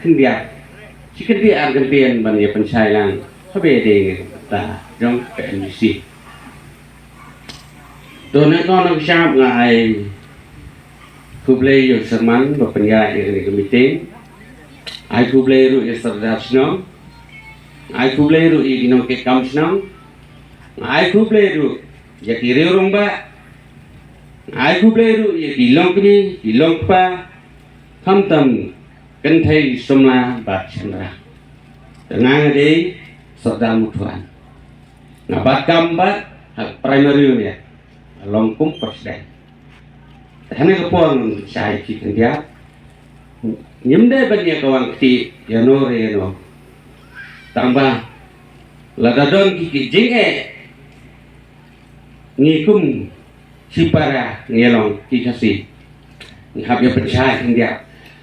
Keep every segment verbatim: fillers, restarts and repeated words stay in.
khyndiat, shi kyntien ar kyntien ban ïa pynshai lang ha ba dei ngi ta jong ka M D C. To ne ko nang shap nga ai khublei ïa u Sherman ba pynïaid ïa kane ka meeting. Ai khublei ruh ïa Sordar Shnong. Ai khublei ruh ïa ki nongtrei kam shnong. Ai khublei ruh ïa ki riew rangbah. Ai khublei ruh ïa ki longkmie, ki longkpa. Khamtam kynthei samla bad shynrang. Te nga nga dei Sordar Muthuan. Nga bat kam bad ha primary unit. Nga long kum president. Te hane ka por ngan shai ki khyndiat. Ngim dei ban ïa ka wan kti ïa no re ïa no. Tang ba lada don ki ki jingeh ngi kum shipara ngi long ki Khasi. Ngi hap ïa pynshai khyndiat.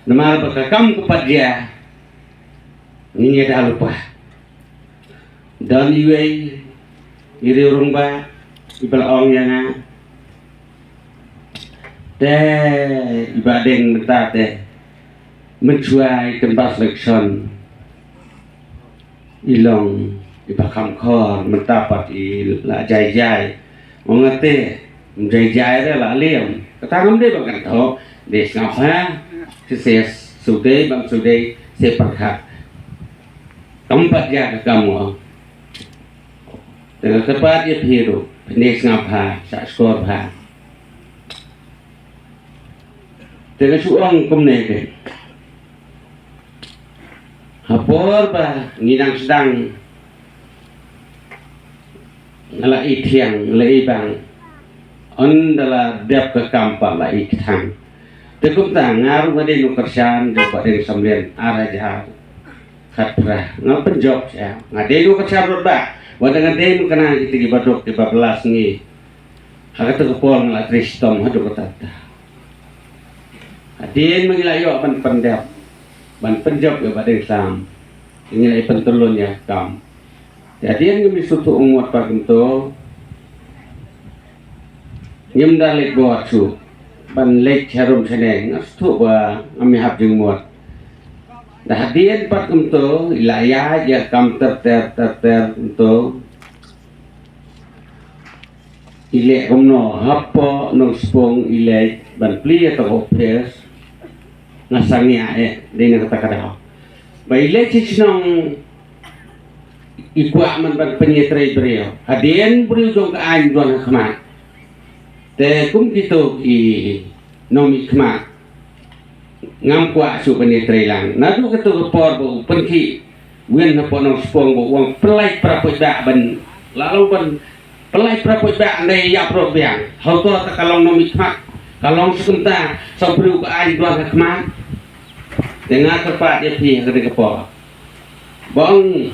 Namar ba ka kam ka pat jia ngi ïa da lupa. Don iwei i riew rangbah iba la ong ïa nga. Te iba deng mynta te mynshuwa i kynbas election i long iba kham khor mynta pat i la jai jai. Ong ate ym jai jai re la liam. Kata ngam dei ba kan tho dei sngap ha. Ki se sudei bang sudei se perkhat. Kam pat ïa ka kam ngo. Te nga kyrpad ïa phi ruh phin ïa sngap bha, sa skor bha. Te nga shu ong kumne ke. Ha por ba ngi nang sdang nga la i thiang, nga la i bang. Ynda la dep ka kam pat la i kthang. Te kumta nga ruh nga dei nongkyrshan jong Bah Deng Samlin ar hajar khatphra. Nga pynjop sha nga dei nongkyrshan rud ba wat nga dei nongkyrshan kita kiba duk kiba bylla sngi. Ha kata ka por nga la trei shitom haduh katta katta. Hadien ba ngi la ïoh ban pyndep ban pynjop ïa Bah Deng Sam, ngi la ïa pyntylun ïa ka kam. Te hadien ngim sngewthuh ong mut pat kumto. Ngim da leit bor shuh ban leit harum shane, nga sngewthuh ba ngam ïahap jingmut. Da hadien pat kumto i la ïaid ïa ka kam ter ter ter ter kumto. I leh kumno hapoh Nongspung i leit ban plie ïa ka office. Nga sangeh eh dei na kata ka daw ba i leit sha shnong i kwah man ban pynïatrei briew. Hadien briew jong ka aiñ don ha khmat. Te kum kito ki nongmihkhmat ngam kwah shuh ban ïatrei lang. Naduh kato ka por ba u pynkhih win hapoh Nongspung ba u ong pynlait para paidbah ban la long ban pynlait para paidbah, ynda ïap ruh biang. Hato ta ka long nongmihkhmat, ka long sha kumta sa u briew ka aiñ don ha khmat. Te nga kyrpad ïa phi ha kane ka por ba ong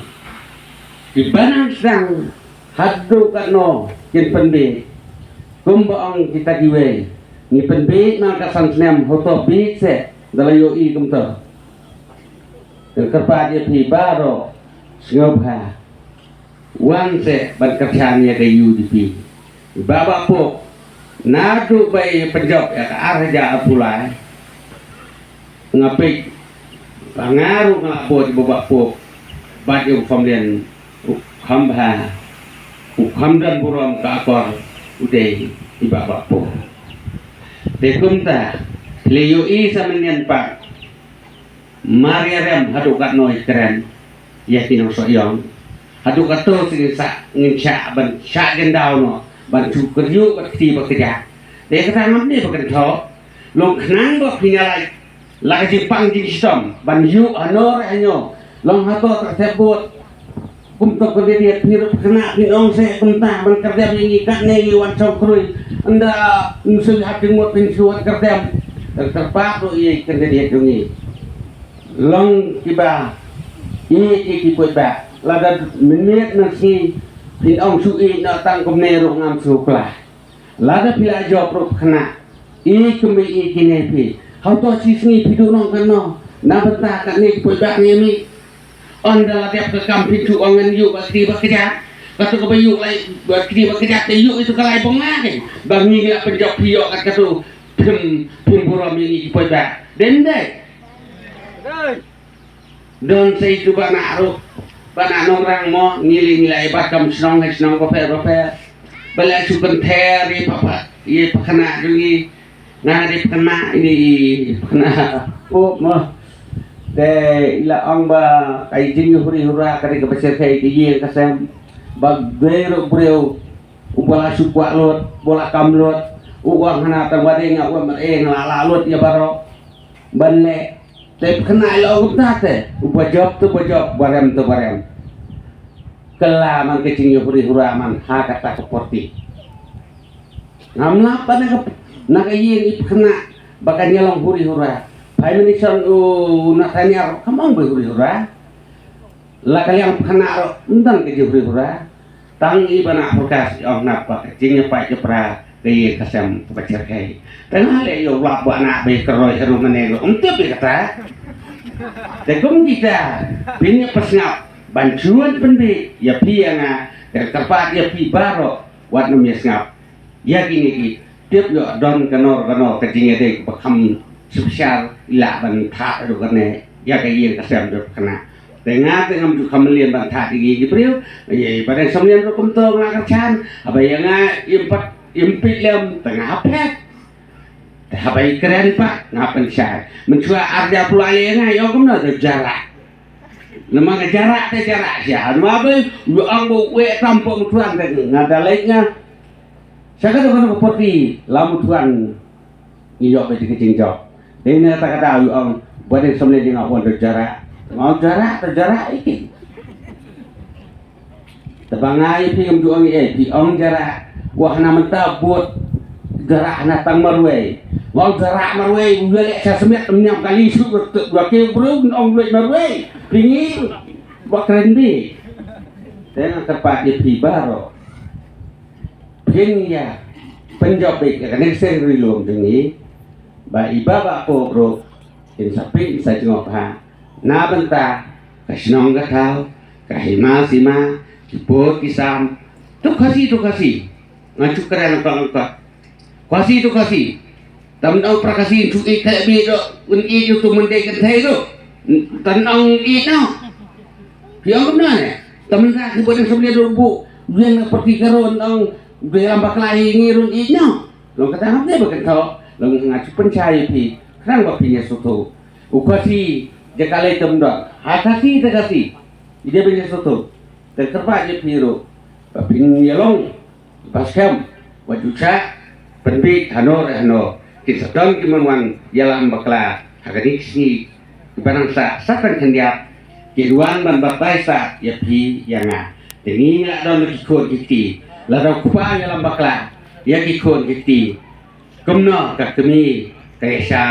kiba nang sdang haduh katno kin pynbiej. Kumba ong kita kiwei, ngi pynbiej man ka san snem, hato biej seh da la ïohi kumta. Te kyrpad ïa phi baroh sngewbha wan seh ban kyrshan ïa ka U D P. Bah Bah Pop, naduh ba i pynjop ïa ka ar hajar arphew lai, nga peit ba nga ruh nga la bud ïa Bah Bah Pop bad ïa u Famlien, u kham bha, u kham don burom ka akor u dei i Bah Bah Pop. Te kumta phi la ïohi sa mynnin pat mar ïarem haduh katno i kren ïa ki nongshong ïong. Haduh kato sa ngin sa ngin shah ban shah jyndaw noh ban shu kyrïuh bad kti bad kjat. Te kata ngam dei ba kynthoh. Long khnang ba phin ïa lait la ka jingpang jingshitom ban ïuh hano re hano. Long hato ka thep vote. Kumto ka dei dei phi ruh khynnah phin ong seh kumta ban kyrdem ïa ngi katne ngi wan shong khrui. Ynda ngim sngewthuh hap jingmut phin shu wan kyrdem. Kyrpad ruh ïa ka dei dei jong ngi. Long kiba ïeit ïa ki paidbah. Lada mynmiet mynsngi phin ong shu ïeit noh tang kumne ruh ngam shu klah. Lada phi la jop ruh khynnah i kumba i kine phi. Hato shi sngi phi duh nong kano na bynta katne ki paidbah ngi mih. Ynda la dep ka kam phi shu ong ngan ïuh bad kti bad kjat. Kato kaba ïuh lai bad kti bad kjat te ïuh itu ka lai bong la ke. Ba ngi la pynjop phi ïoh kat kato phim phim burom ïa ngi ki paidbah. Dei ym dei? Don sa itu ba na ruh, ba na nongrang mo, ngi leh ngi leh ba kam shnong ha shnong bapher bapher. Ba leh shu kynthei ri papa, ïa pakhynnah jong ngi. Nga ri pakhynnah ini i pakhynnah. Pop mo. Te i la ong ba ka jingïahuri hura ka ri kaba shyrkhei ka ïing ka sem. Ba dei ruh briew uba la shu kwah lut, uba la kam lut. U ong hana tang ba dei nga, u ong mar eh nga la lah lut ïa baroh. Ban leh. Te pakhynnah i la ong kumta te, uba jop te uba jop, uba rem te uba rem. Kylla man ka jingïahuri hura man ha kata ka party. Ngam lap ba na ka, na ka ïing i pakhynnah ba kan ïalong huri hura. Prime Minister u Netanyahu kam ong ba huri hura. La ka liang pakhynnah ruh ym don ka jinghuri hura. Tang i ba na forecast i ong nap ba ka jingïapait ïapra ka ïing ka sem kaba shyrkhei. Tang ha leh ïa u lap ba na ba ka roi harum mane ruh ym tip ïa kata. Te kum kita phin ïa pyrshang ban shuwa pynbeit ïa phi ïa nga, te kyrpad ïa phi baroh wat nym ïa sngap. Ïa kine ki tip ïoh don kano kano ka jingïadei ba kham special i lah ban thad ruh kane ïa ka ïing ka sem jong ka khynnah. Te nga te ngam ju kham mlien ban thad ïa ki briew. Ïa ba dang samlien ruh kumto nga kyrchan. Haba ïa nga im pat im pit lem te nga phet. Te haba i kren pat nga pynshai. Mynshuwa ar ja pula ïa nga ïoh kumno te jarak. Namar nga jarak te jarak sha. Namar ba ïoh ang ba wei tam pok mutwan te nga dalek nga. Sha ka tu ka party la mutwan ngi ïoh ba ka jingjop. Dei na ta ka daw ïoh ang ba dei samle dei nga wan da jarak. Nga jarak da jarak iki. Te ba nga ïa phi ngam ju ong eh phi ong jarak. Wah na mynta bot jarak na tang marwei. Nga ong jarak marwei u ïa leh sha smet mynniam kali shu ba ke bru ong leh marwei. Phi ngi ba kren bi. Te nga kyrpad ïa phi baroh. Phin ïa pynjop beit ïa ka neng seng ri lum jong ngi ba i ba ba ko bro in sa pyn sa jngop ha na bynta ka shnong ka thaw ka hima sima ki por ki sam. Tu Khasi tu Khasi nga chu kren ka ka Khasi tu Khasi. Tam dang pra Khasi chu i te bi do un i ju tu mendei kan thei do. Tam dang i no. Ki ong kumno ne? Taman ka ki bodeng samle do bu. Yen na parti karo nang de lam bakla i ngi run i no. Long kata ngam de ba kan tho. Long nga chu pynshai phi. Krang ba phi ne sutu. U Khasi de kale tam dang. Ha Khasi de Khasi. I de ba ne sutu. Te kyrpad ïa phi ruh. Ba phin ïalong ba skhem wat ju shah pynbeit hano re hano. Kin sa don ki mon wan ïalam bakla ha kane ka sngi. Kiba nang sah sa tang khyndiat ki wan ban batai sah ïa phi ïa nga. Te ngi la don ki khun ki kti, la don kpa ïalam bakla ïa ki khun ki kti. Kumno ka kmie ka ïa sha